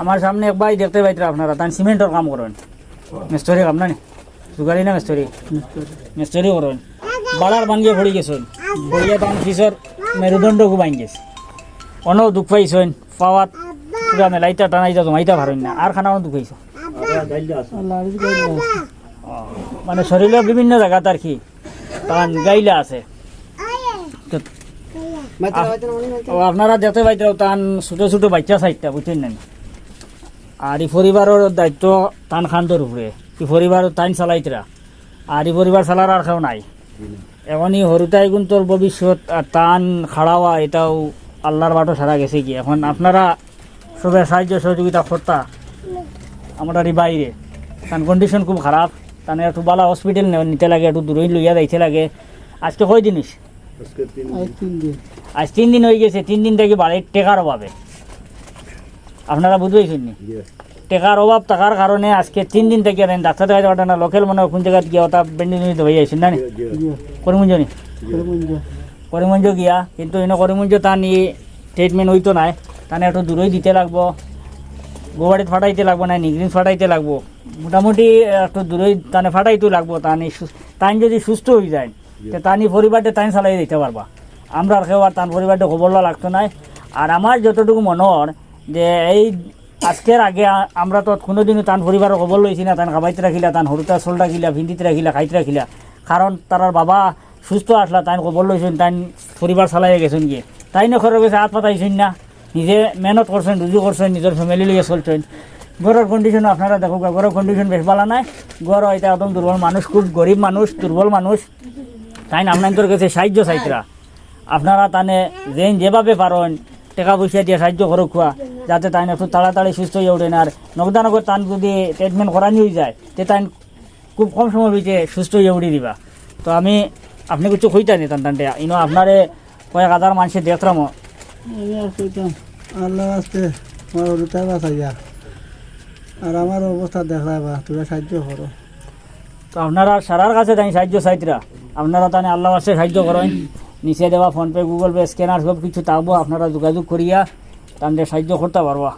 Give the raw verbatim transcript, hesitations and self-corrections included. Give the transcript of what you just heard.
আমার সামনে এক ভাই দেখতে পাইতরা আপনারা, তান সিমেন্টর কাম করইন। মিস্ত্রি কাম না নি? জুগারি না মিস্ত্রি? মিস্ত্রি করইন। বাড়ার ভাঙ্গিয়া পড়ি গেছইন। পড়িয়া তান পিছর মেরুদণ্ডগু ভাঙ্গি গেছে। অনো দুখ পাইছইন, পাওয়াত পুরা মেলাইতা টানাইতা জমাইতা পারইন না। আর খানাও দুখ পাইছইন। আল্লাহ, আর গাইল আছে। ও, মানে শরীরর বিভিন্ন জাগাত আর কি তান গাইলা আছে। তো মাইতে না, আপ-, মাইতে না, মাইতে না। ও, আপনারা দেখতে পাইতরা তান ছোট ছোট বাচ্চা চাইরটা, বুঝছইন না নি? আর ই পরিবারর দায়িত্ব তান খান্দর উপরে। ই পরিবার তাইন চালাইতরা। আর ই পরিবার চালার আর কেউ নাই। এখন ই হুরুতাইগুন্তর ভবিষ্যৎ আর তান খাড়াওয়া, ইটাও আল্লাহর বাটো সারা গেছে কি। এখন আপনারা সবে সাহায্য সহযোগিতা করতা। আমরার ই ভাইরে, তান condition খুব খারাপ, তানে একটু বালা hospital নে-, নিতে লাগে, একটু দূরই লইয়া যাইতে লাগে। আজকে কয় দিন অইছে? আজকে তিন দিন। আজ তিন দিন। আজ তিন দিন অই গেছে, তিন দিন থাকি বাড়িত টেকার অভাবে। আপনারা বুঝবাইছইন নি? জি। টেকার অভাব থাকার কারণে আজকে তিন দিন থাকি আর ডাক্তার দেখাইতে পারতা না। Local মনে অয় কুন জাগাত গিয়া ওটা bandage উন্ডেজ দেওয়াই আইছইন না নি? জি। করিমগঞ্জ নি? করিমগঞ্জ। করিমগঞ্জ গিয়া, কিন্তু ইনো করিমগঞ্জ তান ই treatment অইতো নায়, তানে একটু দূরই দিতে লাগবো, গুয়াহাটিত ফাটাইতে লাগবো না, নিগরিন্স ফাটাইতে লাগবো, মোটামুটি একটু দূরই তানে ফাটাইতে লাগবো। তান ই সু-, তাইন যদি সুস্থ অই যায়, তে তান ই পরিবারটা তাইন চালাই দিতে পারবা। আমরার কেউ আর তান পরিবারটা খবর লওয়া লাগতো নায়। আর আমার যতটুকু মনে অর যে এই আজকের আগে আ-, আমরা তো কোনোদিনও তান পরিবারর খবর লইছি না, তান খাবাইতরা কিলা, তান হুরুতার চলরা কিলা, ফিন্দিতরা কিলা, খাইতরা কিলা। কারণ তারার বাবা সুস্থ আছলা, তাইন খবর লইছইন, তাইন পরিবার চালাইয়া গেছইন গিয়া। তাইন খরর গেছে আত পাতাইছইন না, নিজে মেহনত করছইন, রুজি করছইন, নিজর family লইয়া চলছইন। ঘরর condition আপনারা দেখউক্কা, ঘরর condition বেশ বালা নায়। ঘর ইটা একদম দুর্বল মানুষ, খুব গরিব মানুষ, দুর্বল মানুষ। তাইন আপনাইন্তর গেছে সাহায্য চাইতরা। আপনারা তানে যেইন যেভাবে পারইন টেকা পয়সা দিয়া সাহায্য করউক্কা, যাতে তাইন একটু তাড়াতাড়ি সুস্থ অইয়া উঠইন। আর নগদানগর তান যদি treatment করানি অই যায়, তে তাইন খুব কম সময় ভিতরে সুস্থ অইয়া উঠি দিবা। তো আমি, আপনে কিছু কইতা নি তান তানরে, ইনো আপনারে কয়েক হাজার মানষে দেখরাম। আমি আর কইতাম, আল্লাহ আস্তে আমার হুরুতারে বাঁচাইয়া, আর আমার অবস্থা দেখরায় বা, তুমরা সাহায্য করো। তো আপনারা সারার কাছে তাইন সাহায্য চাইতরা, আপনারা তানে আল্লাহ আস্তে সাহায্য করইন। নিচে দেওয়া PhonePe, Google Pay, scanner সব কিছু থাকবো, আপনারা যোগাযোগ করিয়া তানরে সাহায্য করতা পারবা।